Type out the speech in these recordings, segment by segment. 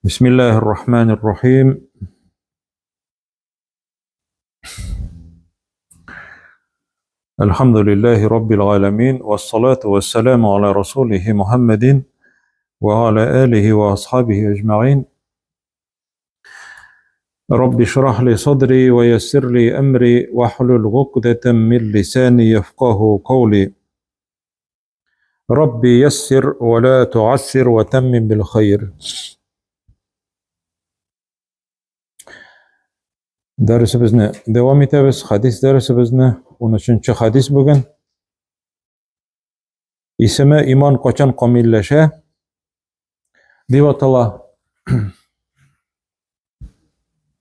Бисмиллаһир рахманир рахим. Әлхәмдүлилләһи раббил галәмин вассалату вассаламу аля расулихи Мухаммадин ва аля алихи ва асхабихи әҗмәгыйн. Рабби шрах ли садри ва яссир ли әмри вахлул гукдатан мин лисани яфкаху каули. Рабби яссир ва ла туассир ва таммим бил хайр. Дәресебезне дәвам итәбез. Хадис дәресебезне 13-нче хадис бүген. Исеме иман качан камилләшә дип атала.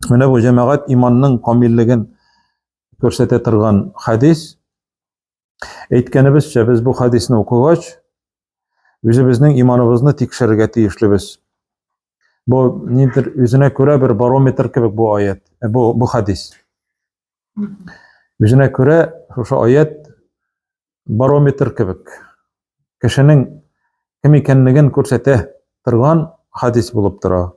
Менә бу җәмәгать иманның камиллеген күрсәтә торган хадис. Әйткәнебезчә, без бу хадисне укыгач, үзебезнең иманыбызны тикшерергә тиешлебез. Бу нидер үзенә күрә бер барометр кебек бу аят, э, бу бу хадис. Үзенә күрә шушы аят барометр кебек. Кешенең кем икәнлеген күрсәтә торган хадис булып тора.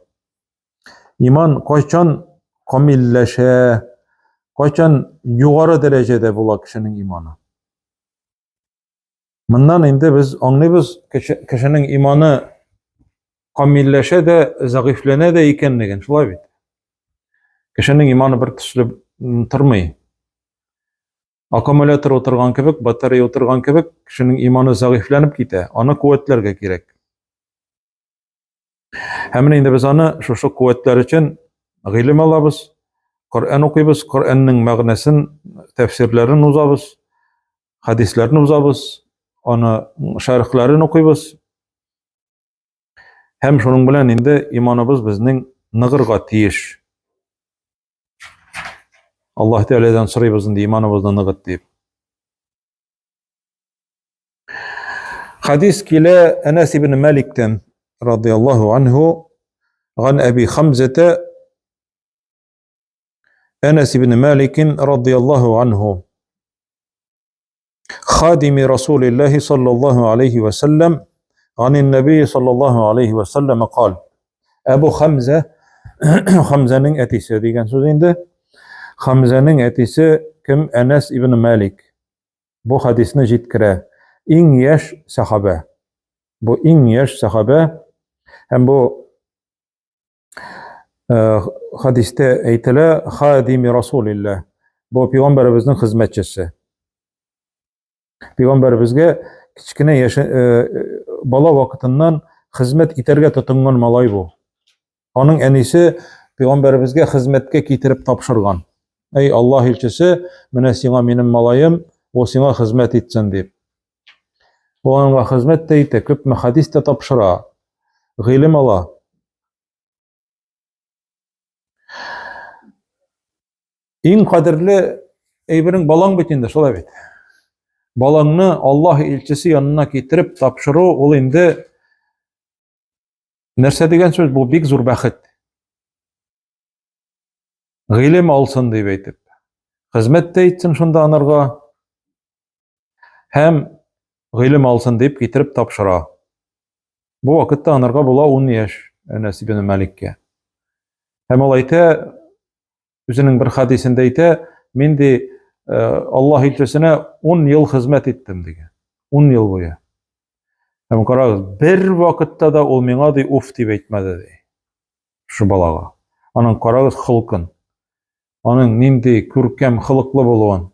Иман кайчан камилләшә, кайчан югары дәрәҗәдә була кешенең иманы? Моннан инде без аңлыйбыз, кешенең иманы камилләшә дә, зәгыйфьләнә дә икәнлеген, шулай бит. Кешенең иманы бер төсле тормый. Аккумулятор утырган кебек, батарея утырган кебек, кешенең иманы зәгыйфьләнеп китә, аны куәтләргә кирәк. Һәм менә инде без аны шушы куәтләр өчен гыйлем алабыз, Коръән укыйбыз, Коръәннең мәгънәсен, тәфсирләрен узабыз, хәдисләрен узабыз, аны шәрехләрен укыйбыз. Һәм шуның белән инде иманыбыз безнең ныгырга тиеш. Аллаһ Тәгаләдән сорыйбыз инде иманыбызны ныгыт дип. Хадис килә Әнәс ибн Маликтән радияллаһу анһу ган Әби Хамзата Әнәс ибн Малик радияллаһу анһу خادم رسول الله صلى الله عليه وسلم عن النبي صلى الله عليه وسلم قال Әбу Хамза Хамзаның әтисе дигән сүз инде. Хамзаның әтисе кем? Әнәс ибн Малик. Бу хадисны җиткерә. Иң яшь сахабә. Бу иң яшь сахабә һәм бу э, хадистә әйтелә хадими Расулилла. Бу пәйгамбәребезнең хезмәтчесе. Пәйгамбәребезгә кечкенә яше, э, бала вакытыннан хезмәт итәргә тотынган малай бу. Аның әнисе пәйгамбәребезгә хезмәткә китереп тапшырган. Әй Аллаһ илчесе, менә сиңа минем малаем, ул сиңа хезмәт итсен дип. Ул аңа хезмәт тә итә, күпме хадис тә тапшыра, гыйлем ала. Иң кадерле әйберең балаң бит инде, шулай бит. Балаңны Аллаһ илчесе янына китереп тапшыру, ул инде нәрсә дигән сүз? Бу бик зур бәхет. Гыйлем алсын дип әйтеп. Хезмәт тә итсен шунда анарга. Һәм гыйлем алсын дип китереп тапшыра. Бу вакытта анарга була 10 яшь Әнәс ибн Маликкә. Һәм ул әйтә, үзенең бер хадисендә әйтә, мин ди э, Аллаһ илчесенә 10 ел хезмәт иттем дигән. 10 ел буе. Һәм карагыз, бер вакытта да ул миңа ди уф дип әйтмәде ди. Шу балага. Аның карагыз холкын. Аның нинди күркәм холыклы булуын.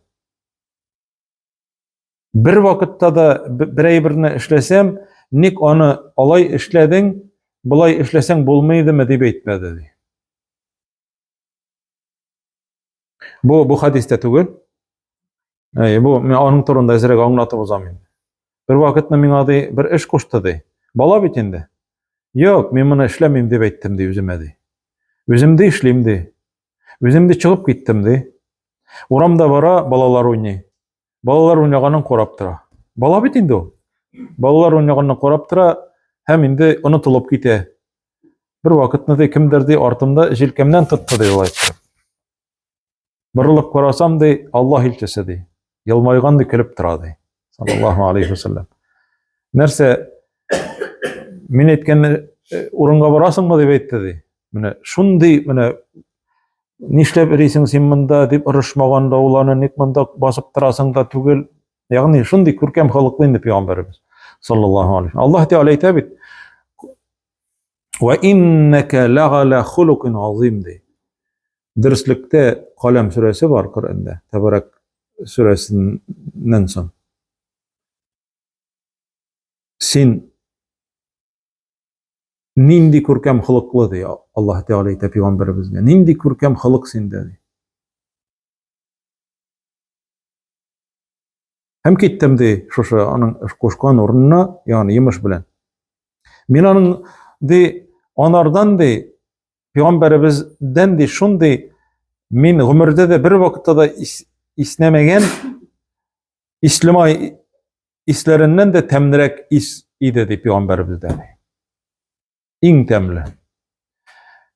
Бер вакытта да бер әйберне эшләсәм, ник аны алай эшләдең, болай эшләсәң булмый идеме дип әйтмәде ди. Бу бу хадистә түгел. Әй, бу мин аның турында әзрәк аңлатып узам инде. Бер вакытны миңа ди бер эш кушты ди. Бала бит инде. Юк, мин моны эшләмим дип әйттем ди үземә ди. Үзем дә эшлим ди. Үзем дә чыгып киттем ди. Урамда бара, балалар уйный. Балалар уйнаганын карап тора. Бала бит инде ул. Балалар уйнаганын карап тора һәм инде онытылып китә. Бер вакытны ди кемдер ди артымда җилкәмнән тотты ди улай итеп. Борылып карасам ди, Аллаһ илчесе ди. Елмайган ди, көлеп тора ди. Саллаллаһу алейхи вәсәлләм. Нәрсә мин әйткән э, урынга барасыңмы дип әйтте ди. Менә шундый менә нишләп йөрисең син монда дип орышмаган да ул аны, ник монда басып торасың да түгел. Ягъни шундый күркәм холыклы инде пәйгамбәребез саллаллаһу алейхи. Аллаһ Тәгалә әйтә бит: "Ва иннака лагала хулукин азим" ди. Дөреслектә Каләм сүрәсе бар Коръәндә, Тәбәрәк сүрәсеннән соң. Син нинди күркәм холыклы ди Аллаһ Тәгалә әйтә пәйгамбәребезгә. Нинди күркәм холык синдә ди. Һәм киттем ди шушы аның кушкан урынына, ягъни йомыш белән. Мин аның ди анардан ди пәйгамбәребездән ди шундый мин гомердә дә бер вакытта да иснәмәгән ислемай исләреннән дә тәмлерәк ис иде ди пәйгамбәребездә. Иң тәмле.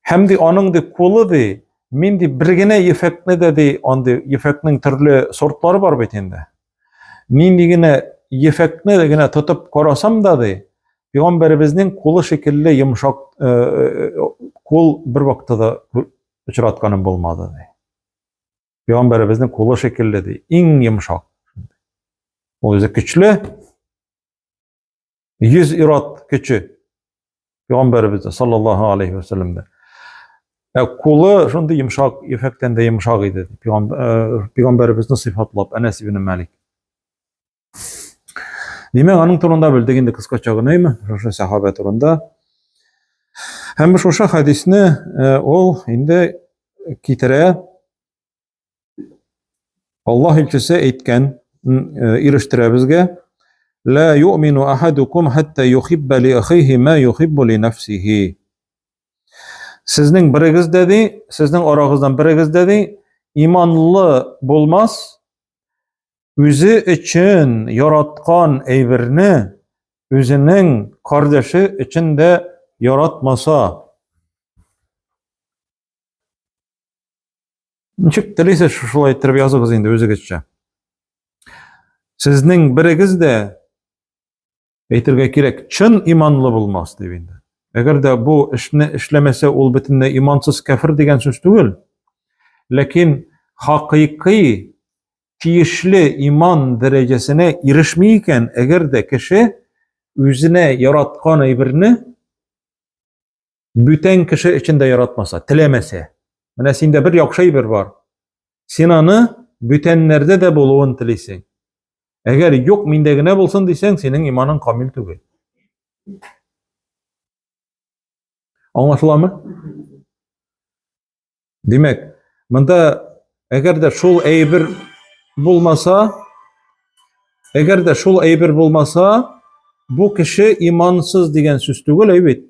Һәм ди аның ди кулы ди, мин ди бер генә ефәкне дә ди, андый ефәкнең төрле сортлары бар бит инде. Нинди генә ефәкне дә генә тотып карасам да ди, пәйгамбәребезнең кулы шикелле йомшак э, э, кул бер вакытта да очратканым булмады ди. Пәйгамбәребезнең кулы шикелле ди, иң йомшак. Ул үзе көчле, 100 ират көче Пәйгамбәребездә саллаллаһу алейхи ва сәлләмдә. Ә кулы шундый йомшак, ефәктән дә йомшак иде. Пәйгамбәребезне сыйфатлап Әнәс ибн Малик. Димәк, аның турында белдек инде кыскача гына, әйме? Шушы сәхабә турында. Һәм шушы хәдисне ул инде китерә. Аллаһ илчесе әйткән, ирештерә безгә, Ла юъмину ахадукум хатта юхибба ли ахихи ма юхиббу ли нафсихи. Сезнең берегез дә ди, сезнең арагыздан берегез дә ди, иманлы булмас, үзе өчен яраткан әйберне үзенең кардәше өчен дә яратмаса. Ничек телисез, шулай иттереп языгыз инде үзегезчә. Сезнең берегез дә әйтергә кирәк, чын иманлы булмас дип инде. Әгәр дә бу эшне эшләмәсә, ул бөтенләй имансыз кәфер дигән сүз түгел. Ләкин хакыйкый тиешле иман дәрәҗәсенә ирешми икән, әгәр дә кеше үзенә яраткан әйберне бүтән кеше өчен дә яратмаса, теләмәсә. Менә синдә бер яхшы әйбер бар. Син аны бүтәннәрдә дә булуын телисең. Әгәр юк, миндә генә булсын дисәң, синең иманың камил түгел. Аңлашыламы? Димәк, монда әгәр дә шул әйбер булмаса, әгәр дә шул әйбер булмаса, бу кеше имансыз дигән сүз түгел, әй бит.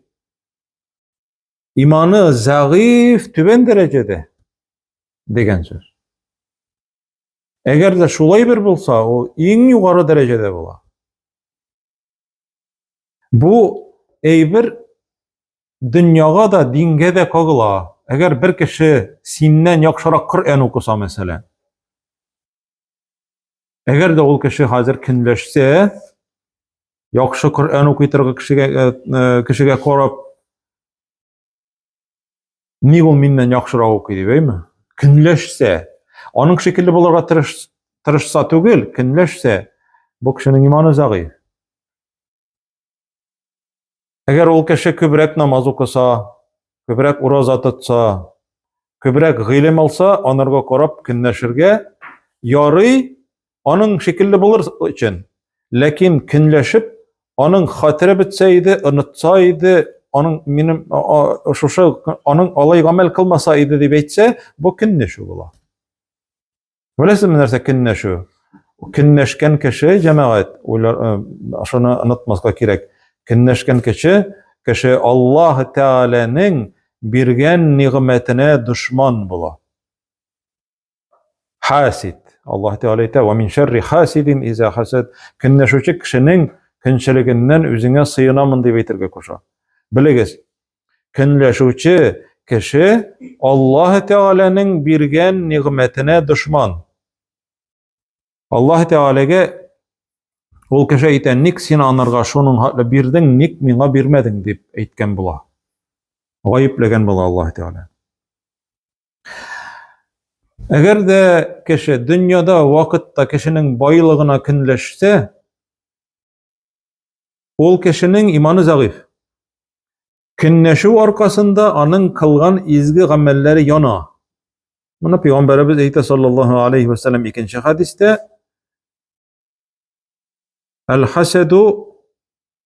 Иманы зәгыйф, түбән дәрәҗәдә дигән сүз. Әгәр дә шулай бер булса, ул иң югары дәрәҗәдә була. Бу әйбер дөньяга да, дингә дә кагыла. Әгәр бер кеше синнән яхшырак Коръән укыса, мәсәлән, әгәр дә ул кеше хәзер көнләшсә, яхшы Коръән укый торган кешегә э, э, кешегә карап, ник ул миннән яхшырак укый дип, әйме? Көнләшсә, аның шикелле булырга тырыш, тырышса түгел, көнләшсә, бу кешенең иманы зәгыйф. Әгәр ул кеше күбрәк намаз укыса, күбрәк ураза тотса, күбрәк гыйлем алса, анарга карап көнләшергә ярый, аның шикелле булыр өчен. Ләкин көнләшеп, аның хәтере бетсә иде, онытса иде, аның минем шушы аның алай гамәл кылмаса иде дип әйтсә, бу көнләшү була. Беләсезме нәрсә көнләшү? Көнләшкән кеше, җәмәгать, уйлар, э, шуны онытмаска кирәк. Көнләшкән кеше, кеше Аллаһ Тәгаләнең биргән нигъмәтенә дошман була. Хасид. Аллаһ Тәгалә әйтә, "Ва мин шәрри хасидин иза хасад." Көнләшүче кешенең көнчелегеннән үзеңә сыенамын дип әйтергә куша. Белегез, Көнләшүче кеше Аллаһ Тәгаләнең биргән нигъмәтенә дошман. Аллаһ Тәгаләгә ул кеше әйтә, ник син анарга шуның хәтле бирдең, ник миңа бирмәдең дип әйткән була. Гаепләгән була Аллаһ Тәгалә. Әгәр дә кеше дөньяда вакытта кешенең байлыгына көнләшсә, ул кешенең иманы зәгыйф. Көнләшү аркасында аның кылган изге гамәлләре яна. Моны пәйгамбәребез әйтә саллаллаһу алейхи ва саллям икенче хәдистә Әл-хасаду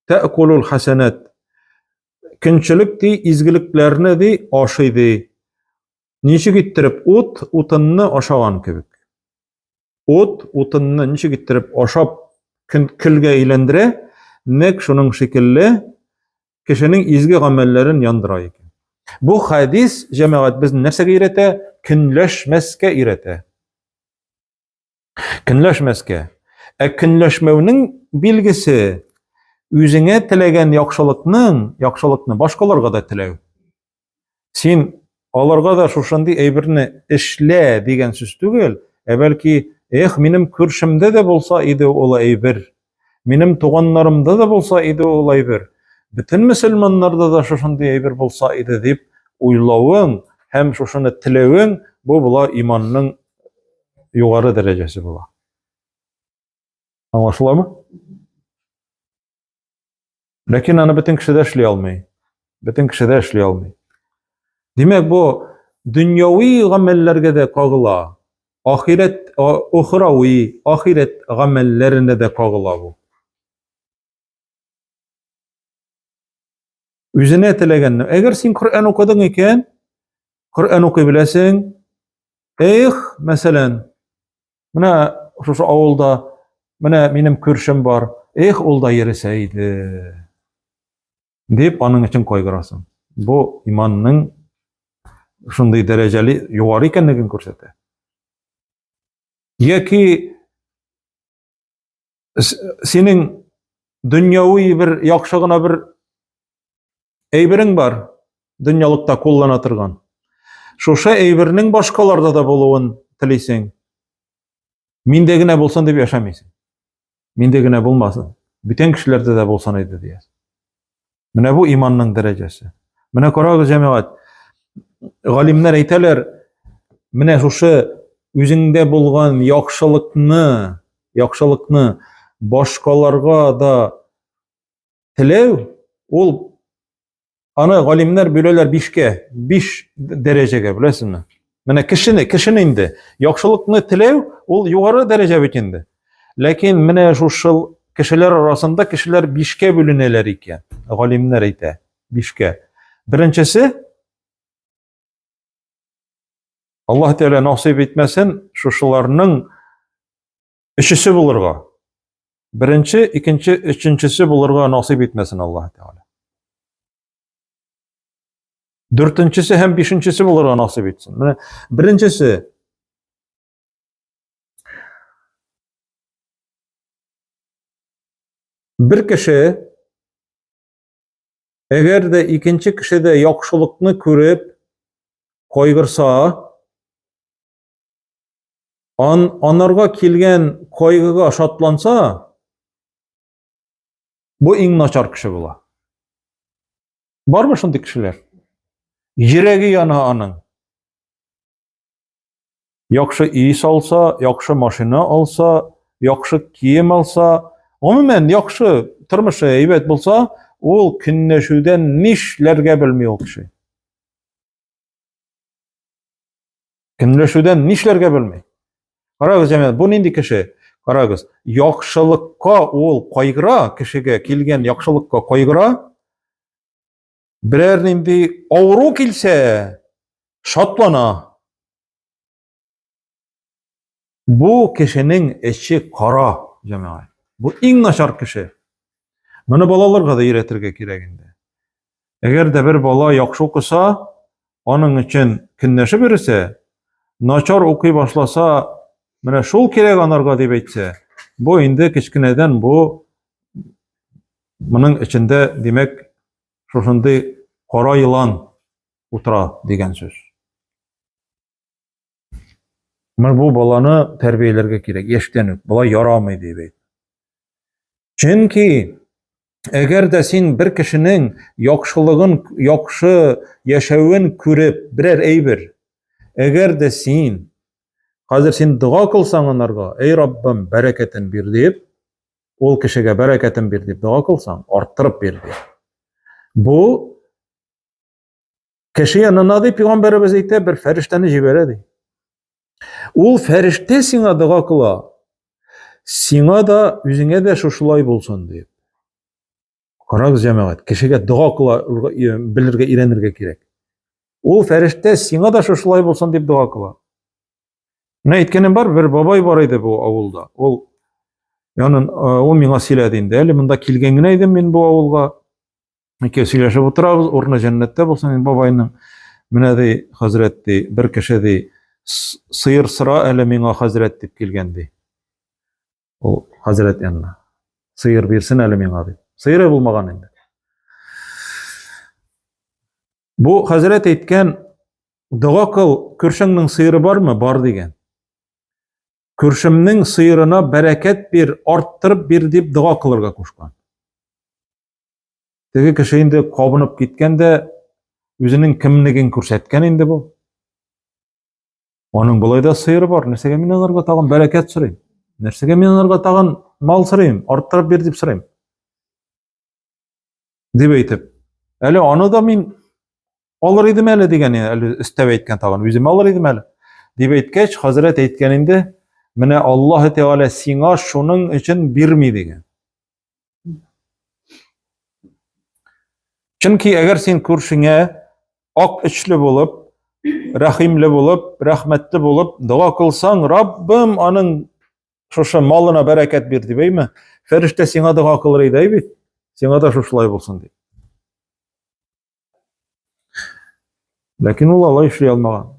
тәкулул хасанат. Көнчелек ди, изгелекләрне ди, ашый ди. Ничек иттереп ут утынны ашаган кебек. Ут утынны ничек иттереп ашап көлгә әйләндерә, нәкъ шуның шикелле кешенең изге гамәлләрен яндыра икән. Бу хәдис, җәмәгать, безне нәрсәгә өйрәтә? Көнләшмәскә өйрәтә. Көнләшмәскә. Ә көнләшмәүнең билгесе үзеңә теләгән яхшылыкның, яхшылыкны башкаларга да теләү. Син аларга да шушындый әйберне эшлә дигән сүз түгел, ә бәлки, эх, минем күршемдә дә булса иде ул әйбер, минем туганнарымда да булса иде ул әйбер, бөтен мөселманнарда да шушындый әйбер булса иде дип уйлавың һәм шушыны теләвең, бу була иманның югары дәрәҗәсе була. Аңлашыламы? Ләкин аны бөтен кеше дә эшли алмый. Бөтен кеше дә эшли алмый. Димәк, бу дөньяви гамәлләргә дә кагыла. Ахирәт, охрауи, ахирәт гамәлләренә дә кагыла бу. Үзенә теләгәнне. Әгәр син Коръән укыдың икән, Коръән укый беләсең, Эх, мәсәлән, менә шушы авылда менә минем күршем бар, эх, ул да йөресә иде. Дип аның өчен кайгырасың. Бу иманның шундый дәрәҗәле югары икәнлеген күрсәтә. Яки синең дөньяви бер яхшы гына бер әйберең бар, дөньялыкта куллана торган. Шушы әйбернең башкаларда да булуын телисең. Миндә генә булсын дип яшәмисең. Миндә генә булмасын. Бүтән кешеләрдә дә булсын иде диясең. Менә бу иманның дәрәҗәсе. Менә карагыз, җәмәгать. Галимнәр әйтәләр, менә шушы үзеңдә булган яхшылыкны, яхшылыкны башкаларга да теләү, ул аны галимнәр бүләләр бишкә, биш дәрәҗәгә, беләсезме? Менә кешене, кешене инде яхшылыкны теләү, ул югары дәрәҗә бит инде. Ләкин менә шушы кешеләр арасында кешеләр бишкә бүленәләр икән. Галимнәр әйтә, бишкә. Беренчесе Аллаһ Тәгалә насыйп итмәсен, шушыларның өчесе булырга. Беренче, икенче, өченчесе булырга насыйп итмәсен Аллаһ Тәгалә. Дүртенчесе һәм бишенчесе булырга насыйп итсен. Менә беренчесе бер кеше әгәр дә икенче кешедә яхшылыкны күреп кайгырса, ан, анарга килгән кайгыга шатланса, бу иң начар кеше була. Бармы шундый кешеләр? Йөрәге яна аның. Яхшы өй салса, яхшы машина алса, яхшы кием алса, гомумән яхшы тормышы әйбәт булса, ул көнләшүдән нишләргә белми ул кеше. Көнләшүдән нишләргә белми. Карагыз, җәмәгать, бу нинди кеше? Карагыз, яхшылыкка ул кайгыра, кешегә килгән яхшылыкка кайгыра. Берәр нинди авыру килсә, шатлана. Бу кешенең эче кара, җәмәгать. Бу иң начар кеше. Моны балаларга да өйрәтергә кирәк инде. Әгәр дә бер бала яхшы укыса, аның өчен көнләшеп йөресә, начар укый башласа, менә шул кирәк анарга дип әйтсә, бу инде кечкенәдән бу моның эчендә, димәк, шушындый кара елан утыра дигән сүз. Менә бу баланы тәрбияләргә кирәк, яшьтән үк. Болай ярамый дип әйт. Чөнки Әгәр дә син бер кешенең яхшылыгын, яхшы яшәвен күреп, берәр әйбер, әгәр дә син хәзер син дога кылсаң анарга, эй Раббым, бәрәкәтен бир дип, ул кешегә бәрәкәтен бир дип дога кылсаң, арттырып бир дип. Бу кеше янына ди пәйгамбәребез әйтә, бер фәрештәне җибәрә ди. Ул фәрештә сиңа дога кыла. Сиңа да, үзеңә дә шушылай булсын дип. Карагыз, җәмәгать, кешегә дога кыла белергә, өйрәнергә кирәк. Ул фәрештә сиңа да шушылай булсын дип дога кыла. Менә әйткәнем бар, бер бабай бар иде бу авылда. Ул янын, ул миңа сөйләде инде. Әле монда килгән генә идем мин бу авылга. Икәү сөйләшеп утырабыз, урыны җәннәттә булсын инде бабайның. Менә ди, хәзрәт ди, бер кеше ди, сыер сора әле миңа хәзрәт дип килгән ди. Ул хәзрәт янына. Сыер бирсен әле миңа дип. Сыеры булмаган инде. Бу хәзрәт әйткән, дога кыл, күршеңнең сыеры бармы? Бар дигән. Күршемнең сыерына бәрәкәт бир, арттырып бир дип дога кылырга кушкан. Теге кеше инде кабынып киткән дә үзенең кемлеген күрсәткән инде бу. Аның болай да сыеры бар. Нәрсәгә мин аларга тагын бәрәкәт сорыйм? Нәрсәгә мин аларга тагын мал сорыйм? Арттырып бир дип сорыйм. Дип әйтеп. Әле аны да мин алыр идем әле дигән, әле өстәп әйткән тагын, үзем алыр идем әле. Дип әйткәч, хәзрәт әйткән инде, менә Аллаһ Тәгалә сиңа шуның өчен бирми дигән. Чөнки әгәр син күршеңә ак эчле булып, рәхимле булып, рәхмәтле булып дога кылсаң, Раббым аның шушы малына бәрәкәт бир дип, әйме? Фәрештә сиңа дога кылыр иде, әй бит? Сиңа да шушылай булсын дип. Ләкин ул алай эшли алмаган.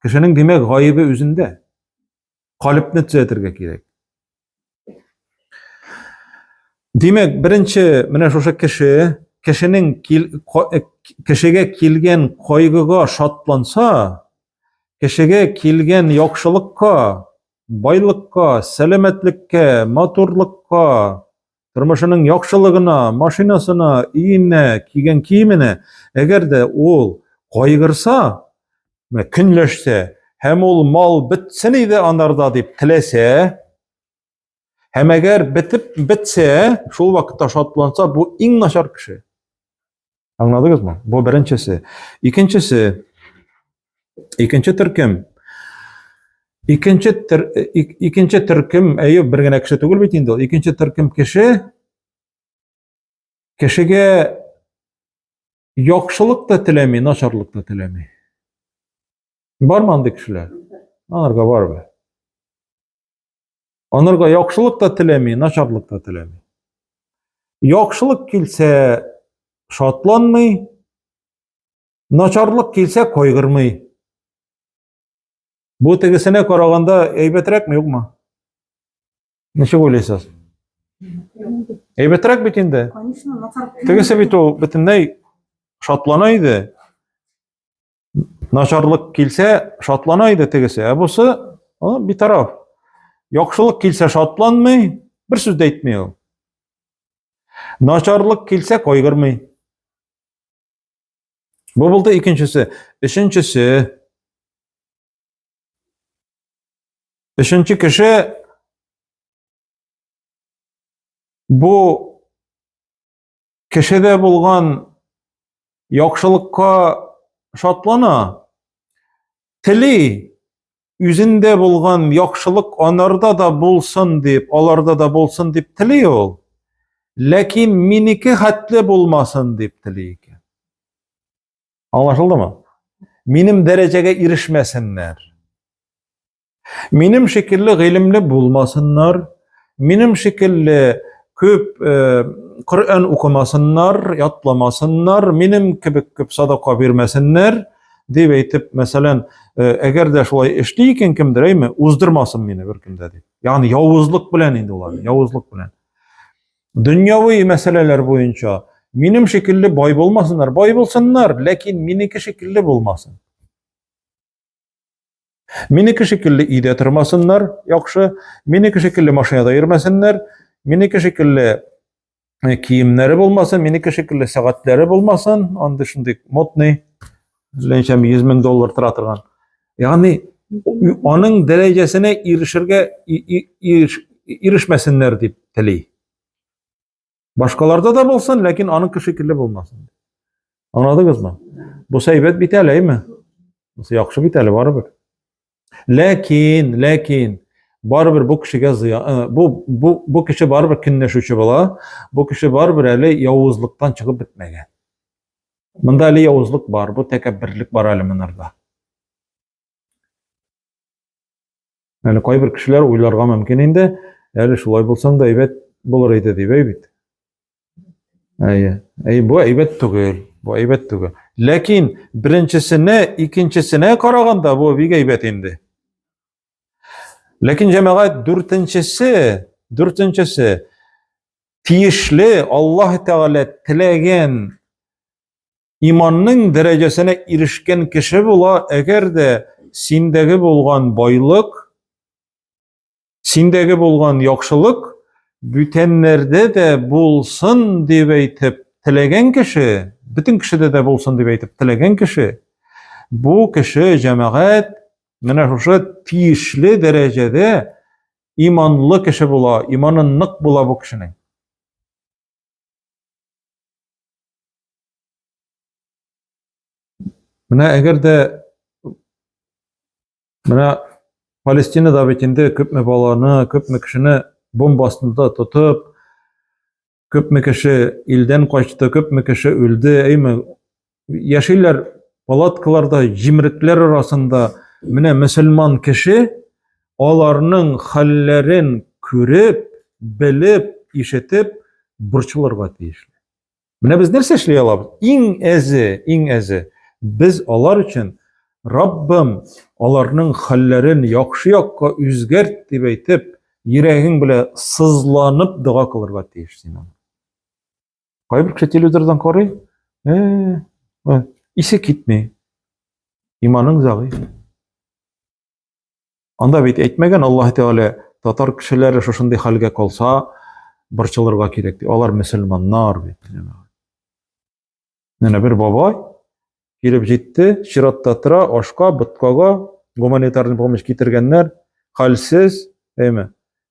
Кешенең, димәк, гаебе үзендә. Калебне төзәтергә кирәк. Димәк, беренче менә шушы кеше, кешенең кил, э, кешегә килгән кайгыга шатланса, кешегә килгән яхшылыкка, байлыкка, сәламәтлеккә, матурлыкка, тормышының яхшылыгына, машинасына, өенә, кигән киеменә, әгәр дә ул кайгырса, менә көнләшсә һәм ул мал бетсен иде анарда дип теләсә, һәм әгәр бетеп бетсә, шул вакытта шатланса, бу иң начар кеше. Аңладыгызмы? Бу беренчесе. Икенчесе, икенче төркем. Икенче төр, икенче төркем, әйе, бер генә кеше түгел бит инде ул. Икенче төркем кеше кешегә яхшылык та теләми, начарлык та теләми. Бармы андый кешеләр? Аларга барбы. Анарга яхшылык та теләми, начарлык та теләми. Яхшылык килсә, шатланмый, начарлык килсә, кайгырмый. Бу тегесенә караганда әйбәтрәкме, юкмы? Ничек уйлыйсыз? Әйбәтрәк бит инде. Конечно, начар. Тегесе бит ул бөтенләй шатлана иде. Начарлык килсә, шатлана иде тегесе. Ә бусы, битараф. Яхшылык килсә шатланмый, бер сүз дә әйтми ул. Начарлык килсә кайгырмый. Бу булды икенчесе. Өченчесе. Өченче кеше бу кешедә булган яхшылыкка шатлана, тели, үзендә булган яхшылык анарда да булсын дип, аларда да булсын дип тели ул. Ләкин минеке хәтле булмасын дип тели икән. Аңлашылдымы? Минем дәрәҗәгә ирешмәсеннәр. Минем шикелле гыйлемле булмасыннар, минем шикелле күп э, Коръән укымасыннар, ятламасыннар, минем кебек күп садака бирмәсеннәр, дип әйтеп, мәсәлән, э, әгәр дә шулай эшли икән кемдер, әйме, уздырмасын мине беркем дә дип. Ягъни явызлык белән инде улар, явызлык белән. Дөньяви мәсьәләләр буенча минем шикелле бай булмасыннар, бай булсыннар, ләкин минеке шикелле булмасын. Минеке шикелле өйдә тормасыннар, яхшы. Минеке шикелле машинада йөрмәсеннәр. Минеке шикелле киемнәре булмасын, минеке шикелле сәгатьләре булмасын, андый шундый модный, әллә 100 мең доллар тора торган. Ягъни аның дәрәҗәсенә ирешергә ирешмәсеннәр дип тели. Башкаларда да булсын, ләкин аның шикелле булмасын. Аңладыгызмы? Бу әйбәт бит әле, әйме? Бусы яхшы бит әле барыбер. Ләкин, ләкин барыбер бу кешегә зыян, э, бу бу бу кеше барыбер көнләшүче була. Бу кеше барыбер әле явызлыктан чыгып бетмәгән. Монда әле явызлык бар, бу тәкәбберлек бар әле монарда. Әле кайбер кешеләр уйларга мөмкин инде, әле шулай булсаң да әйбәт булыр иде дип, әй бит. Әйе. Әй, бу әйбәт түгел. Бу әйбәт түгел. Ләкин беренчесенә, икенчесенә караганда бу бик әйбәт инде. Ләкин җәмәгать дүртенчесе, дүртенчесе тиешле Аллаһ Тәгалә теләгән иманның дәрәҗәсенә ирешкән кеше була, әгәр дә синдәге булган байлык, синдәге булган яхшылык бүтәннәрдә дә булсын дип әйтеп теләгән кеше, бөтен кешедә дә булсын дип әйтеп теләгән кеше, бу кеше җәмәгать менә шушы тиешле дәрәҗәдә иманлы кеше була, иманы нык була бу кешенең. Менә әгәр дә менә Палестинада бит инде күпме баланы, күпме кешене бомба астында тотып, күпме кеше илдән качты, күпме кеше үлде, әйме? Яшиләр палаткаларда, җимерекләр арасында. Менә мөселман кеше аларның хәлләрен күреп, белеп, ишетеп борчылырга тиешле. Менә без нәрсә эшли алабыз? Иң әзе, иң әзе. Без алар өчен Раббым, аларның хәлләрен яхшы якка үзгәрт дип әйтеп, йөрәгең белән сызланып дога кылырга тиеш син аны. Кайбер кеше телевизордан карый, э, исе китми. Иманың зәгыйф. Анда бит әйтмәгән Аллаһ Тәгалә татар кешеләре шушындый хәлгә калса, борчылырга кирәк ди. Алар мөселманнар бит. Менә бер бабай килеп җитте, чиратта тора, ашка, боткага гуманитарный помощь китергәннәр, хәлсез, әйме.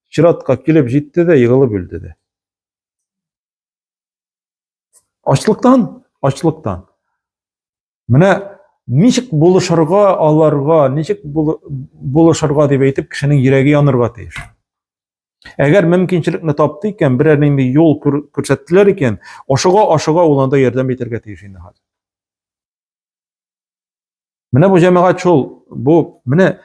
Чиратка килеп җитте дә егылып үлде дә. Ачлыктан, ачлыктан. Менә ничек булышырга аларга, ничек булышырга дип әйтеп кешенең йөрәге янырга тиеш. Әгәр мөмкинчелекне тапты икән, берәр нинди юл күрсәттеләр икән, ашыга-ашыга ул анда ярдәм итәргә тиеш инде хәзер. Менә бу җәмәгать шул, бу менә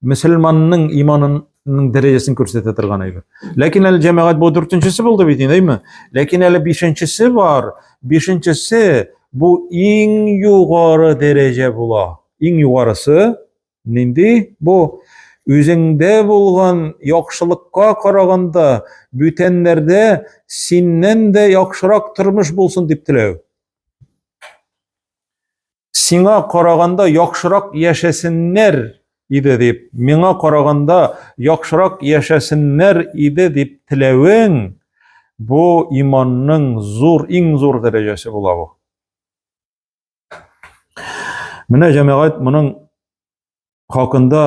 мөселманның иманының дәрәҗәсен күрсәтә торган әйбер. Ләкин әле җәмәгать бу дүртенчесе булды бит инде, әйме? Ләкин әле бишенчесе бар. Бишенчесе бу иң югары дәрәҗә була. Иң югарысы нинди? Бу үзеңдә булган яхшылыкка караганда бүтәннәрдә синнән дә яхшырак тормыш булсын дип теләү. Сиңа караганда яхшырак яшәсеннәр иде дип, миңа караганда яхшырак яшәсеннәр иде дип теләвең, бу иманның зур, иң зур дәрәҗәсе була бу. Менә җәмәгать моның хакында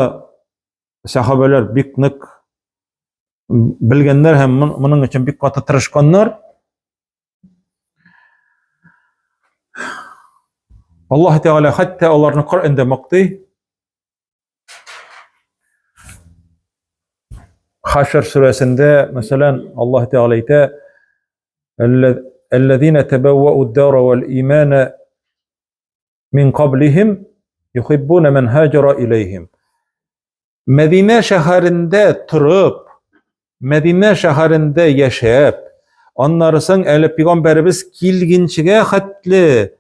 сәхабәләр бик нык белгәннәр һәм моның өчен бик каты тырышканнар. Аллаһ Тәгалә хәтта аларны Коръәндә мактый. Хашр сүрәсендә, мәсәлән, Аллаһ Тәгалә әйтә: "Әлләзина табаввау ад-дара вал-имана мин каблихим юхиббуна ман хаҗара илейхим". Мәдинә шәһәрендә торып, Мәдинә шәһәрендә яшәп, аннары соң әле пәйгамбәребез килгенчегә хәтле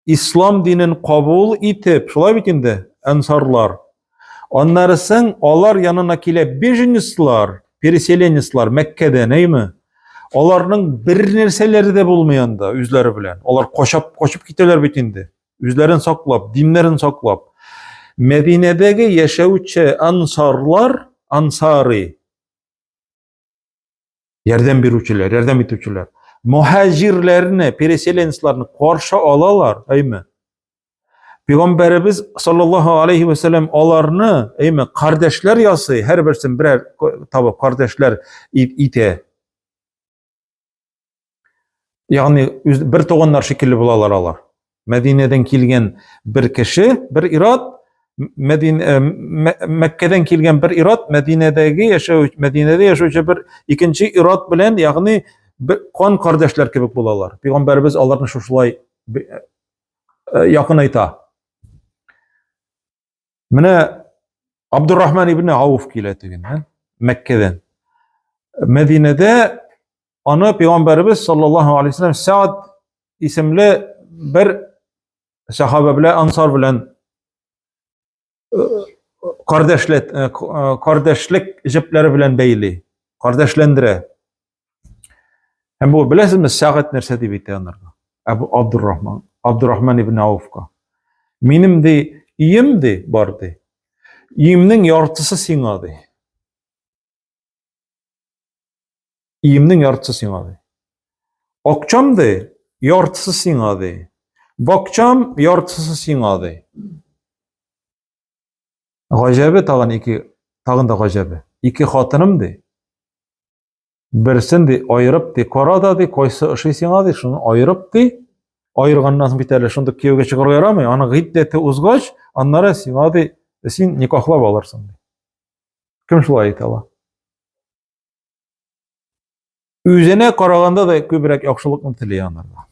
ислам динен кабул итеп, шулай бит инде, ансарлар. Аннары соң алар янына килә беженецлар, переселенецлар Мәккәдән, әйме? Аларның бер нәрсәләре дә булмый анда үзләре белән. Алар качап, качып китәләр бит инде. Үзләрен саклап, диннәрен саклап. Мәдинәдәге яшәүче ансарлар, ансари, ярдәм бирүчеләр, ярдәм итүчеләр. мөхаҗирләрне, переселенцларны каршы алалар, әйме? Пәйгамбәребез саллаллаһу алейхи ва сәлләм аларны, әйме, кардәшләр ясый, һәрберсен берәр табып кардәшләр итә. Ягъни бер туганнар шикелле булалар алар. Мәдинәдән килгән бер кеше, бер ират, Мәдин э, Мәккәдән килгән бер ират Мәдинәдәге яшәү Мәдинәдә яшәүче бер икенче ират белән, ягъни бер кан кардәшләр кебек булалар. Пәйгамбәребез аларны шушылай э, якынайта. Менә Абдуррахман ибн Ауф килә дигән, Мәккәдән. Мәдинәдә аны пәйгамбәребез саллаллаһу алейһи вәсәлләм Саад исемле бер сахаба белән ансар белән кардәшлек кардәшлек җепләре белән бәйли, кардәшләндерә. Һәм бу беләсезме, Сәгать нәрсә дип әйтә анарга? Әбу Абдуррахман, Абдуррахман ибн Ауфка. Минем ди, өем ди бар ди. Өемнең яртысы сиңа ди. Өемнең яртысы сиңа ди. Акчам ди, яртысы сиңа ди. Бакчам яртысы сиңа ди. Гаҗәбе тагын ике, тагын да гаҗәбе. Ике хатыным ди. Берсен ди аерып ди, кара да ди, кайсы ошый сиңа ди, шуны аерып ди. Аерганнан соң бит әле шундый кияүгә чыгарга ярамый. Аның гыйддәте узгач, аннары сиңа ди, син никахлап алырсың ди. Кем шулай әйтә ала? Үзенә караганда да күбрәк яхшылыкны тели анарга.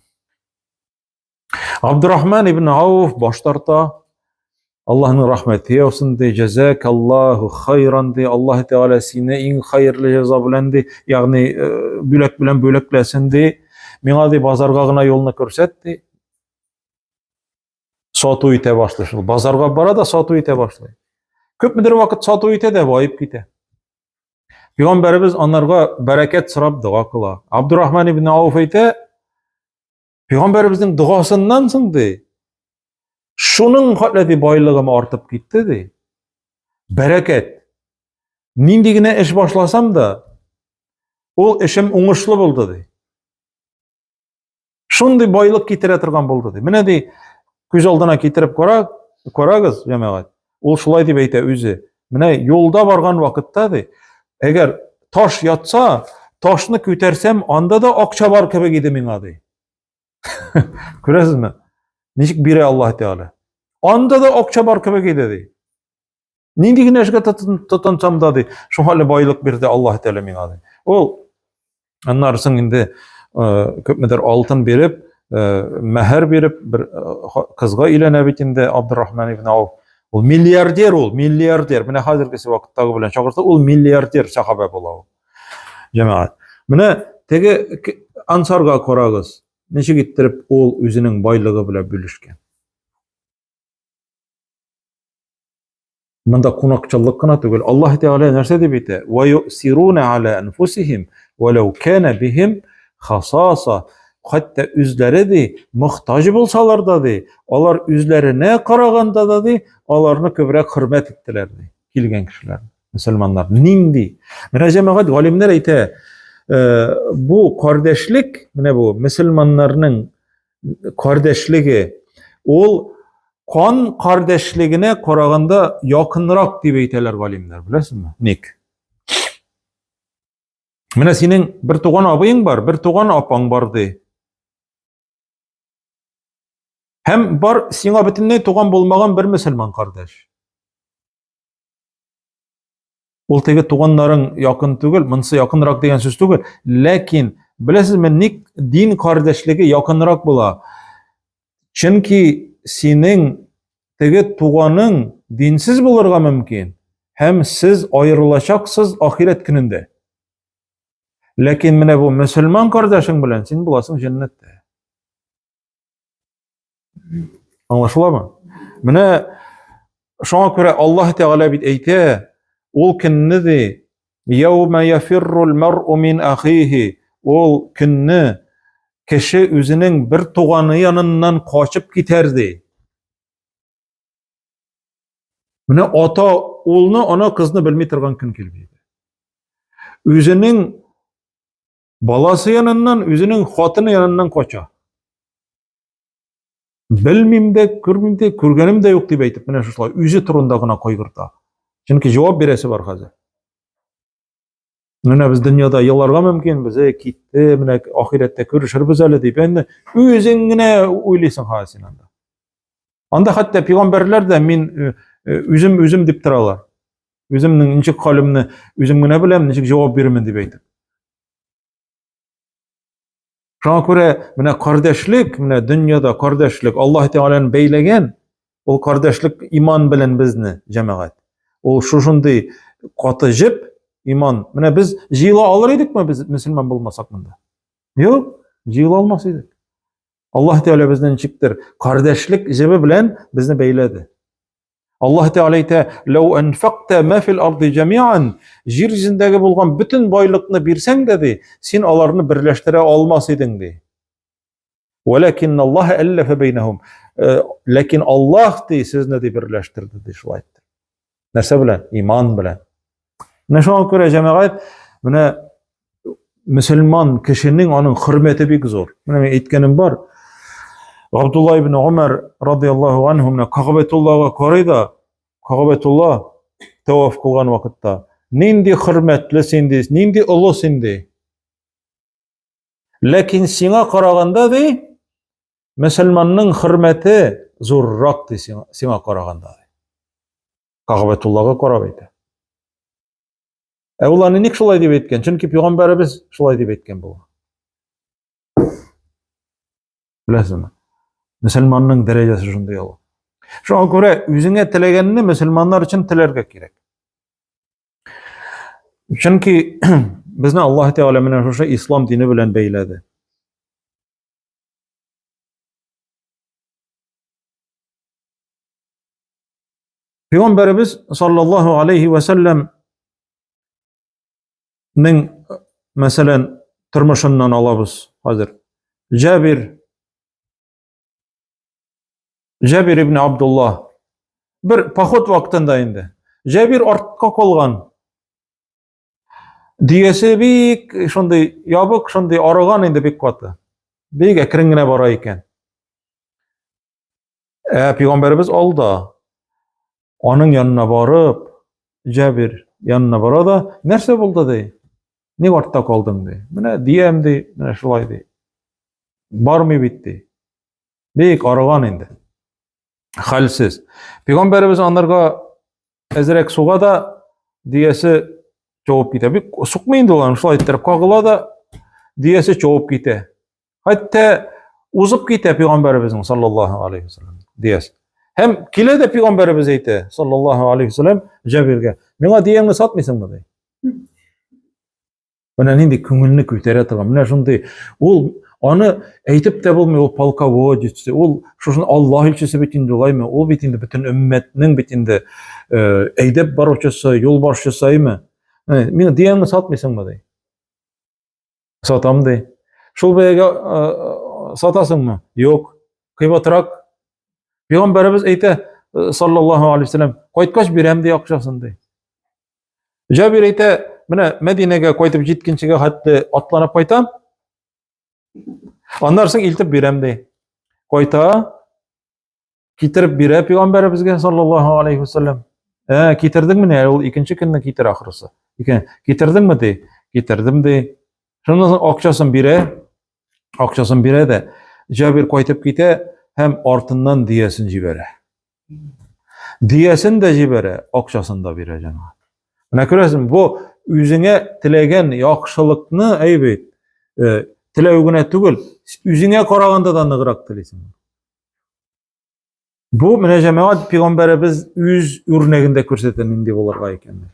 Абдурахман ибн Ауф баш тарта. Аллаһның рәхмәте яусын ди, җәзакаллаһу хайран ди, Аллаһ Тәгалә сине иң хәерле җәза белән ди, ягъни э, бүләк белән бүләкләсен ди. Миңа ди базарга гына юлны күрсәт ди. Сату итә башлый шул. Базарга бара да сату итә башлый. Күпмедер вакыт сату итә дә баеп китә. Пәйгамбәребез анарга бәрәкәт сорап дога кыла. Абдурахман ибн Ауф әйтә, Пәйгамбәребезнең догасыннан соң ди, шуның хәтле ди байлыгым артып китте ди. Бәрәкәт. Нинди генә эш башласам да, ул эшем уңышлы булды ди. Шундый байлык китерә торган булды ди. Менә ди, күз алдына китереп кара, карагыз, җәмәгать. Ул шулай дип әйтә үзе. Менә юлда барган вакытта ди, әгәр таш ятса, ташны күтәрсәм, анда да акча бар кебек иде миңа ди. Күрәсезме? Ничек бирә Аллаһ Тәгалә? Анда да акча бар кебек иде ди. Нинди генә эшкә тотынсам да ди, шуңа әле байлык бирде Аллаһ Тәгалә миңа ди. Ул аннары соң инде күпмедер алтын биреп, мәһәр биреп, бер кызга өйләнә бит инде Абдуррахман ибн Ауф. Ул миллиардер ул, миллиардер. Менә хәзергесе вакыттагы белән чагыштырсак, ул миллиардер сахаба була ул. Җәмәгать. Менә теге ансарга карагыз. Ничек иттереп ул үзенең байлыгы белән бүлешкән. Монда кунакчыллык кына түгел. Аллаһ Тәгалә нәрсә дип әйтә? Ва юсируна аля анфусихим валау кана бихим хасаса. Хәтта үзләре ди, мохтаҗ булсалар да ди, алар үзләренә караганда да ди, аларны күбрәк хөрмәт иттеләр ди, килгән кешеләр, мөселманнар. Нинди? Менә җәмәгать галимнәр әйтә, э, бу кардәшлек, менә бу мөселманнарның кардәшлеге ул кан кардәшлегенә караганда якынрак дип әйтәләр галимнәр, беләсезме? Ник? Менә синең бер туган абыең бар, бер туган апаң бар ди. Һәм бар сиңа бөтенләй туган булмаган бер мөселман кардәш. Ул теге туганнарың якын түгел, монысы якынрак дигән сүз түгел. Ләкин беләсезме, ник дин кардәшлеге якынрак була? Чөнки синең теге туганың динсез булырга мөмкин һәм сез аерылачаксыз ахирәт көнендә. Ләкин менә бу мөселман кардәшең белән син буласың җәннәттә. Аңлашыламы? Менә шуңа күрә Аллаһ Тәгалә бит әйтә, ул көнне ди, яума яфиррул мар'у мин ахихи, ул көнне кеше үзенең бер туганы яныннан качып китәр ди. Менә ата улны, ана кызны белми торган көн килеп җитә. Үзенең Баласы яныннан, үзенең хатыны яныннан кача. Белмим дә, күрмим дә, күргәнем дә юк дип әйтеп, менә шушылай үзе турында гына кайгырта. Чөнки җавап бирәсе бар хәзер. Менә без дөньяда еларга мөмкин, без әй китте, менә ахирәттә күрешербез әле дип, инде үзең генә уйлыйсың хәзер син анда. Анда хәтта пәйгамбәрләр дә мин э, э, үзем үзем дип торалар. Үземнең ничек хәлемне үзем генә беләм, ничек җавап бирермен дип әйтеп. Шуңа күрә менә кардәшлек, менә дөньяда кардәшлек, Аллаһ Тәгаләне бәйләгән, ул кардәшлек иман белән безне, җәмәгать. Ул шушындый каты җеп иман. Менә без җыела алыр идекме без мөселман булмасак монда? Юк, җыела алмас идек. Аллаһ Тәгалә безне ничектер кардәшлек җебе белән безне бәйләде. Аллаһ Тәгалә әйтә, "Лау анфакта ма фил арди җамиан", җир йөзендәге булган бөтен байлыкны бирсәң дә ди, син аларны берләштерә алмас идең ди. Вәләкин Аллаһ әлләфә бәйнәһум. Э, ләкин Аллаһ ди сезне ди берләштерде ди шулай итте. Нәрсә белән? Иман белән. Менә шуңа күрә җәмәгать, менә мөселман кешенең аның хөрмәте бик зур. Менә мин әйткәнем бар. Габдулла ибн Умар радияллаһу анһу менә Кагъбәтуллага карый да, Кагъбәтулла таваф кылган вакытта, нинди хөрмәтле син ди, нинди олы син ди. Ләкин сиңа караганда ди, мөселманның хөрмәте зуррак ди сиңа, сиңа караганда ди. Кагъбәтуллага карап әйтә. Ә ул аны ник шулай дип әйткән? Чөнки пәйгамбәребез шулай дип әйткән булган. Беләсезме? Мөселманның дәрәҗәсе шундый олы. Шуңа күрә үзеңә теләгәнне мөселманнар өчен теләргә кирәк. Чөнки безне Аллаһ Тәгалә менә шушы ислам дине белән бәйләде. Пәйгамбәребез саллаллаһу алейхи ва сәлләм нең мәсәлән тормышыннан алабыз хәзер. Җабир Җабир ибн Абдулла бер поход вакытында инде Җабир артка калган. Дөясе бик шундый ябык, шундый арыган инде бик каты. Бик әкрен генә бара икән. Ә пәйгамбәребез алда. Аның янына барып, Җабир янына бара да, нәрсә булды ди? Ник артта калдың ди? Менә диям ди, менә шулай ди. Бармый бит ди. Бик арыган инде. Хәлсез. Пәйгамбәребез анарга әзрәк суга да дөясе чабып китә. Бик сукмый инде ул аны шулай иттереп кагыла да дөясе чабып китә. Хәтта узып китә пәйгамбәребезнең саллаллаһу алейхи вәсәлләм дөясе. Һәм килә дә пәйгамбәребез әйтә саллаллаһу алейхи вәсәлләм Җабиргә, миңа дөяңне сатмыйсыңмы ди. Менә нинди күңелне күтәрә торган, менә шундый ул аны әйтеп тә булмый, ул полководец, ул шушын Аллаһ илчесе бит инде улаймы, ул бит инде бөтен өммәтнең бит инде э, әйдәп баручысы, юлбашчысы әйме. Э, миңа дөяңне сатмыйсыңмы ди. Сатам ди. Шул бәягә э, сатасыңмы? Юк. Кыйбатрак. Пәйгамбәребез әйтә, саллаллаһу алейһи вәсәлләм, кайткач бирәм ди акчасын ди. Җабир әйтә, менә Мәдинәгә кайтып җиткенчегә хәтле атланып кайтам. Аннан соң илтеп бирәм ди. Кайта, китереп бирә пәйгамбәребезгә саллаллаһу алейхи вәсәлләм. Ә, китердеңме ни? Ул икенче көнне китер ахрысы. Икән, китердеңме ди? Китердем ди. Шуннан соң акчасын бирә. Акчасын бирә дә Җабир кайтып китә һәм артыннан диясен җибәрә. Диясен дә җибәрә, акчасын да бирә җәмәгать. Менә күрәсең, бу үзеңә теләгән яхшылыкны, әй бит, э, теләү генә түгел, үзеңә караганда да ныграк телисең. Бу менә җәмәгать пәйгамбәребез үз үрнәгендә күрсәтә нинди булырга икәнен.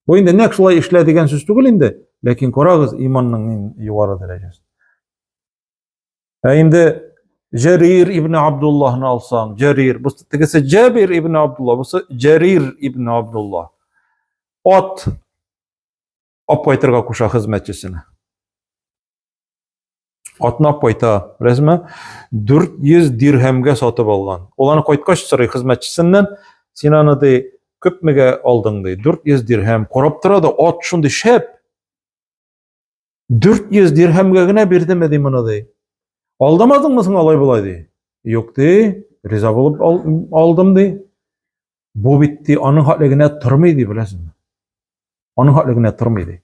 Бу инде нәкъ шулай эшлә дигән сүз түгел инде, ләкин карагыз иманның иң югары дәрәҗәсе. Ә инде Җәрир ибн Абдуллаһны алсаң, Җәрир, бу тегесе Җәбир ибн Абдулла, бусы Җәрир ибн Абдулла. Ат алып кайтырга куша хезмәтчесенә. Атны алып кайта, беләсезме? 400 дирһәмгә сатып алган. Ул аны кайткач сорый хезмәтчесеннән, син аны ди, күпмегә алдың ди? 400 дирһәм. Карап тора да, ат шундый шәп. 400 дирһәмгә генә бирдеме ди моны ди. Алдамадыңмы соң алай болай ди. Юк ди, риза булып алдым ди. Бу бит ди аның хәтле генә тормый ди, беләсезме? Аның хәтле генә тормый ди.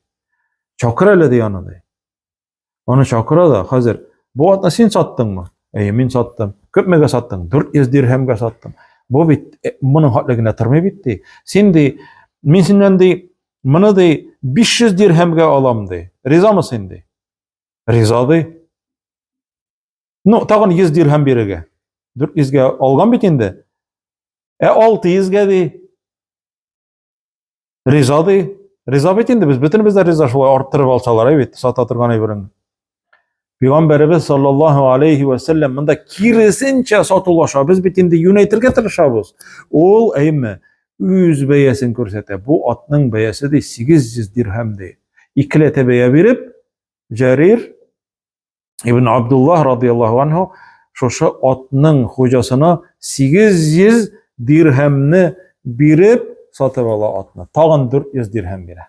Чакыр әле ди аны ди. Аны чакыра да, хәзер бу атны син саттыңмы? Әйе, мин саттым. Күпмегә саттың? 400 дирһәмгә саттым. Бу бит моның хәтле генә тормый бит ди. Син ди, мин синнән ди, моны ди 500 дирһәмгә алам ди. Ризамы син ди? Риза ди. Ну, тагын 100 дирһәм бирергә. 400-гә алган бит инде. Ә 600-гә ди. Риза ди. Риза бит инде без бөтенебез дә риза шулай арттырып алсалар, әй бит, сата торган әйберен. Пәйгамбәребез саллаллаһу алейхи ва сәлләм монда киресенчә сатулаша. Без бит инде юнәйтергә тырышабыз. Ул, әйме, үз бәясен күрсәтә. Бу атның бәясе ди 800 дирһәм ди. Икеләтә бәя биреп, Җәрир Ибн Абдуллаһ радияллаһу анһу шушы атның хуҗасына 800 дирһәмне биреп сатып ала атны. Тагын 400 дирһәм бирә.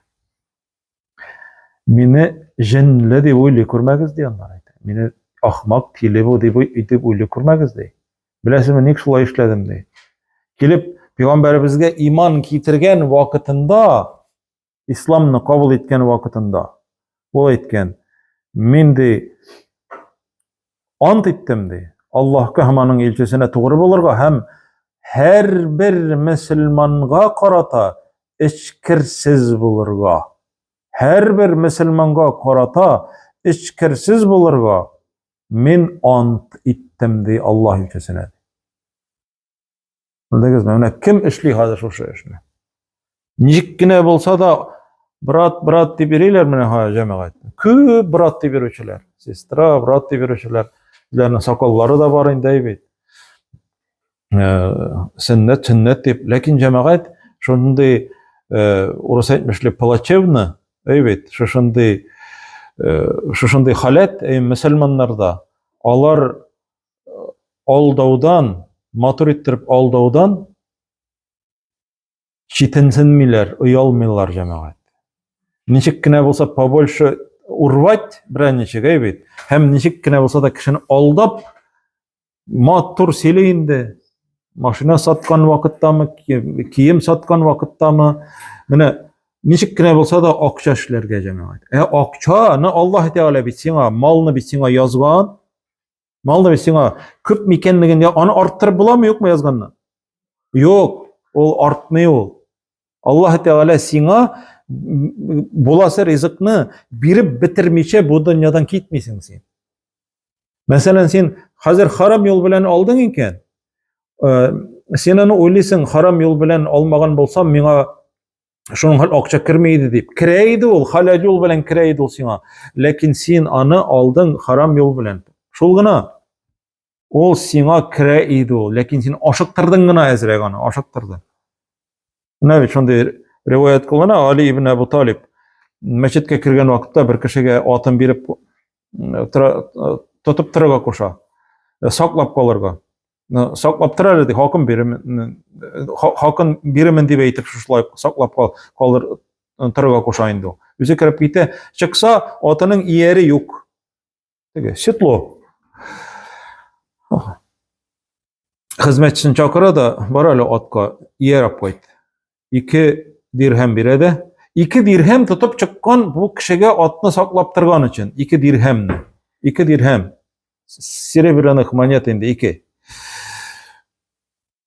Мине җенле дип уйлый күрмәгез ди аннары әйтә. Мине ахмак, тиле бу дип дип уйлый күрмәгез ди. Беләсезме, ник шулай эшләдем ди. Килеп пәйгамбәребезгә иман китергән вакытында исламны кабул иткән вакытында ул әйткән, мин ди ант иттем ди, Аллаһка һәм аның илчесенә тугры булырга һәм һәрбер мөселманга карата эчкерсез булырга. Һәрбер мөселманга карата эчкерсез булырга мин ант иттем ди Аллаһ илчесенә. Белдегезме? Менә кем эшли хәзер шушы эшне? Ничек кенә булса да, брат, брат дип йөриләр менә ха җәмәгать. Күп брат дип йөрүчеләр, сестра, брат дип йөрүчеләр. Үзләренең сакаллары да бар инде бит. Э, сөннәт, сөннәт дип. Ләкин җәмәгать шундый э, урыс әйтмешли плачевно, әй бит, шушындый э, шушындый халәт мөселманнарда. Алар алдаудан, матур иттереп алдаудан читенсенмиләр, оялмыйлар җәмәгать. Ничек кенә булса побольше урвать берәр ничек, әй бит. Һәм ничек кенә булса да кешене алдап, матур сөйли инде. Машина саткан вакыттамы, кием саткан вакыттамы, менә ничек кенә булса да акча эшләргә җәмәгать. Ә акчаны Аллаһ Тәгалә бит сиңа, малны бит сиңа язган. Малны бит сиңа күп микәнлеген аны арттырып буламы, юкмы язганны? Юк, ул артмый ул. Аллаһ Тәгалә сиңа буласы ризыкны биреп бетермичә бу дөньядан китмисең син. Мәсәлән, син хәзер харам юл белән алдың икән, э, син аны уйлыйсың, харам юл белән алмаган булсам, миңа шуның хәл акча керми иде дип. Керә иде ул, халәл юл белән керә иде ул сиңа. Ләкин син аны алдың харам юл белән. Шул гына. Ул сиңа керә иде ул, ләкин син ашыктырдың гына әзрәк аны, ашыктырдың. Менә бит шундый риваять кылына, Али ибн Абу Талиб мәчеткә кергән вакытта бер кешегә атын биреп тотып торырга куша. Саклап калырга. Саклап тор әле ди, хакын бирермен, хакын бирермен дип әйтеп шушылай саклап калыр торырга куша инде ул. Үзе кереп китә, чыкса, атының ияре юк. Теге седло. Хезмәтчесен чакыра да, бар әле атка ияр алып кайт. 2 дирһәм бирә дә, 2 дирһәм тотып чыккан бу кешегә атны саклап торган өчен 2 дирһәмне. 2 дирһәм. Серебряных монет инде 2.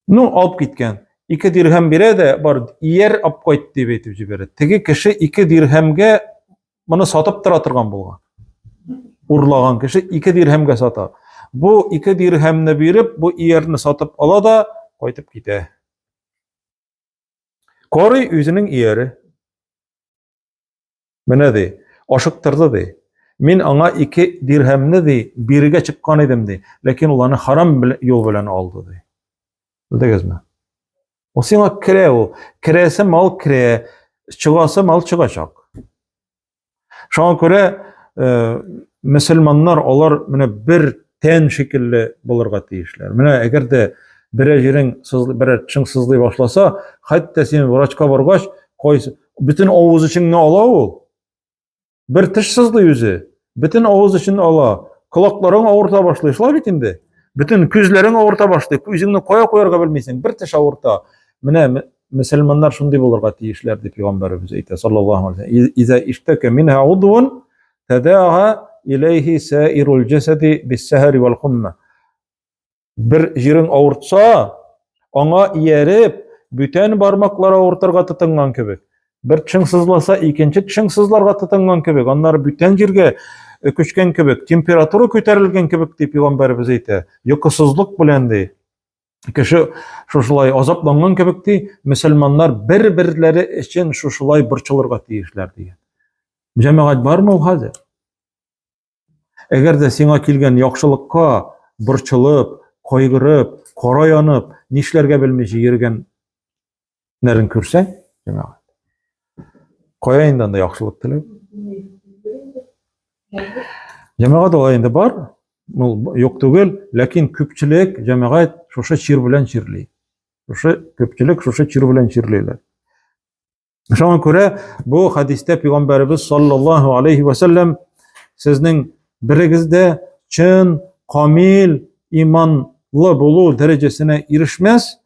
Ну, алып киткән. 2 дирһәм бирә дә, бар, ияр алып кайт дип әйтеп җибәрә. Теге кеше 2 дирһәмгә моны сатып тора торган булган. Урлаган кеше 2 дирһәмгә сата. Бу 2 дирһәмне биреп, бу иярне сатып ала да кайтып китә. Карый үзенең ияре. Менә ди, ашыктырды ди. Мин аңа 2 дирһәмне ди бирергә чыккан идем ди. Ләкин ул аны харам юл белән алды ди. Белдегезме? Ул сиңа керә ул. Керәсе мал керә, чыгасы мал чыгачак. Шуңа күрә э, мөселманнар алар менә бер тән шикелле булырга тиешләр. Менә әгәр дә берәр җирең берәр тешең сызлый башласа, хәтта син врачка баргач, кайсы бөтен авыз эчеңне ала ул. Бер теш сызлый үзе, бөтен авыз эчен ала, колакларың авырта башлый, шулай бит инде. Бөтен күзләрең авырта башлый, күзеңне кая куярга белмисең, бер теш авырта. Менә мөселманнар шундый булырга тиешләр дип пәйгамбәребез әйтә, саллаллаһу алейһи ва Иза иштака минха удвун тадаа илейхи саирул җасади бис-сахари вал хумма. Бер җирең авыртса, аңа ияреп, бүтән бармаклар авыртырга тотынган кебек. Бер тешең сызласа, икенче тешең сызларга тотынган кебек, аннары бүтән җиргә э, күчкән кебек, температура күтәрелгән кебек дип пәйгамбәребез әйтә. Йокысызлык белән ди. Кеше шушылай азапланган кебек ди, мөселманнар бер-берләре өчен шушылай борчылырга тиешләр дигән. Җәмәгать бармы ул хәзер? Әгәр дә сиңа килгән яхшылыкка борчылып, кайгырып, кара янып, нишләргә белмичә йөргәннәрен күрсәң, җәмәгать. Кая инде анда яхшылык теләү? Җәмәгать алай инде бар, ул юк түгел, ләкин күпчелек җәмәгать шушы чир белән чирли. Шушы күпчелек шушы чир белән чирлиләр. Шуңа күрә бу хәдистә пәйгамбәребез саллаллаһу алейхи ва сәлләм сезнең берегез дә чын, камил иманлы булу дәрәҗәсенә ирешмәс,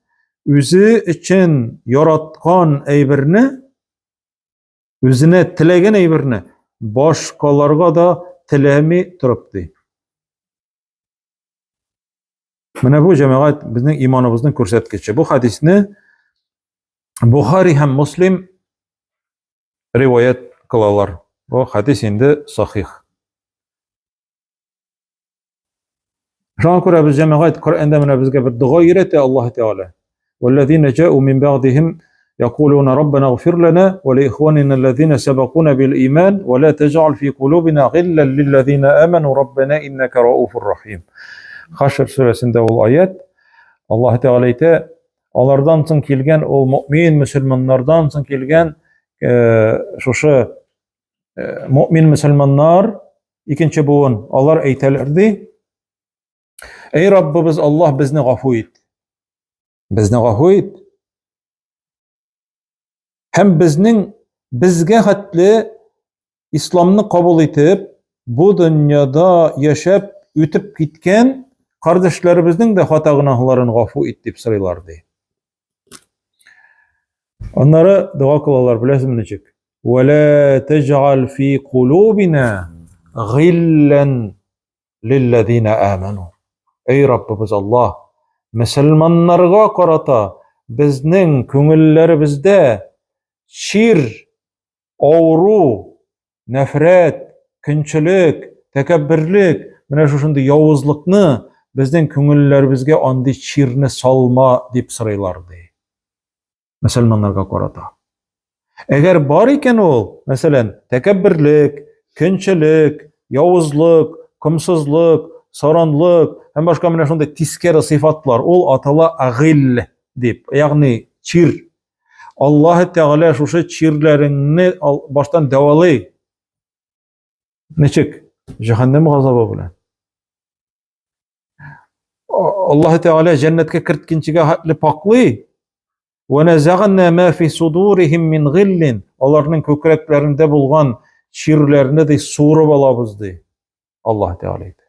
үзе өчен яраткан әйберне, үзенә теләгән әйберне башкаларга да теләми торып ди. Менә бу җәмәгать безнең иманыбызның күрсәткече. Бу хәдисне Бухари һәм Муслим риваять кылалар. Бу хәдис инде сахих. Шуңа күрә без җәмәгать Коръәндә менә безгә бер дога өйрәтә Аллаһ Тәгалә. Валлазина җа'у мин бәгъдиһим يقولون ربنا اغفر لنا ولإخواننا الذين سبقونا بالإيمان ولا تجعل في قلوبنا غلا للذين آمنوا ربنا إنك رؤوف رحيم. Хашр сүрәсендә ул аят. Аллаһ Тәгалә әйтә, алардан соң килгән ул мөмин мөселманнардан соң килгән э, шушы э, мөмин мөселманнар икенче буын, алар әйтәләр ди, Эй Раббыбыз Аллаһ безне гафу ит. Безне гафу ит. Һәм безнең безгә хәтле исламны кабул итеп, бу дөньяда яшәп үтеп киткән кардәшләребезнең дә хата гөнаһларын гафу ит дип сорыйлар ди. Аннары дога кылалар, беләсезме ничек? Вәлә тәҗгал фи кулубина гиллән лилләзина аману. Эй Раббыбыз Аллаһ, мөселманнарга карата безнең күңелләребездә чир, авыру, нәфрәт, көнчелек, тәкәбберлек, менә шушындый явызлыкны безнең күңелләребезгә андый чирне салма дип сорыйлар ди. Мөселманнарга карата. Әгәр бар икән ул, мәсәлән, тәкәбберлек, көнчелек, явызлык, комсызлык, саранлык һәм башка менә шундый тискәре сыйфатлар, ул атала агил дип, ягъни чир. Аллаһ Тәгалә шушы чирләреңне баштан дәвалый. Ничек? Җәһәннәм газабы белән. Аллаһ Тәгалә җәннәткә керткенчегә хәтле паклый. Ва назагна ма фи судурихим мин гиллин. Аларның күкрәкләрендә булган чирләрне ди суырып алабыз ди. Аллаһ Тәгалә әйтә.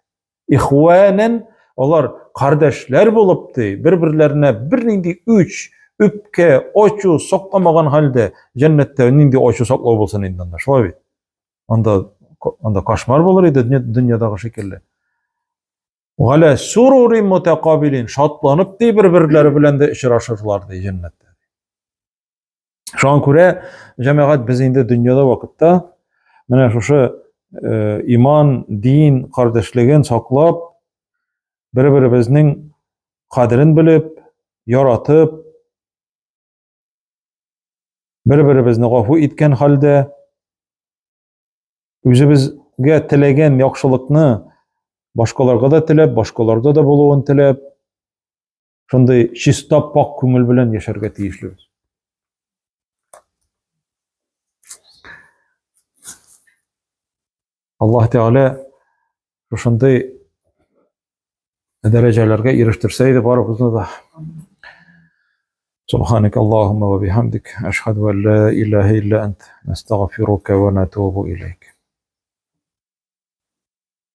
Ихванан алар кардәшләр булып ди, бер-берләренә бернинди үч, үпкә, ачу сакламаган хәлдә җәннәттә нинди ачу саклау булсын инде анда, шулай бит? Анда анда кошмар булыр иде дөньядагы шикелле. Галя сурури мутакабилин шатланып ди бер-берләре белән дә очрашырлар ди җәннәттә. Шуңа күрә җәмәгать без инде дөньяда вакытта менә шушы э, иман, дин кардәшлеген саклап, бер-беребезнең кадерен белеп, яратып, бер-беребезне гафу иткән хәлдә үзебезгә теләгән яхшылыкны башкаларга да теләп, башкаларда да булуын теләп, шундый чиста пак күңел белән яшәргә тиешлебез. Аллаһ Тәгалә шушындый дәрәҗәләргә ирештерсә иде барыбызны да. Субханак Аллаһумма ва бихамдик, ашһаду ан ла илаһа илля ант, настагфирука ва натубу илейк.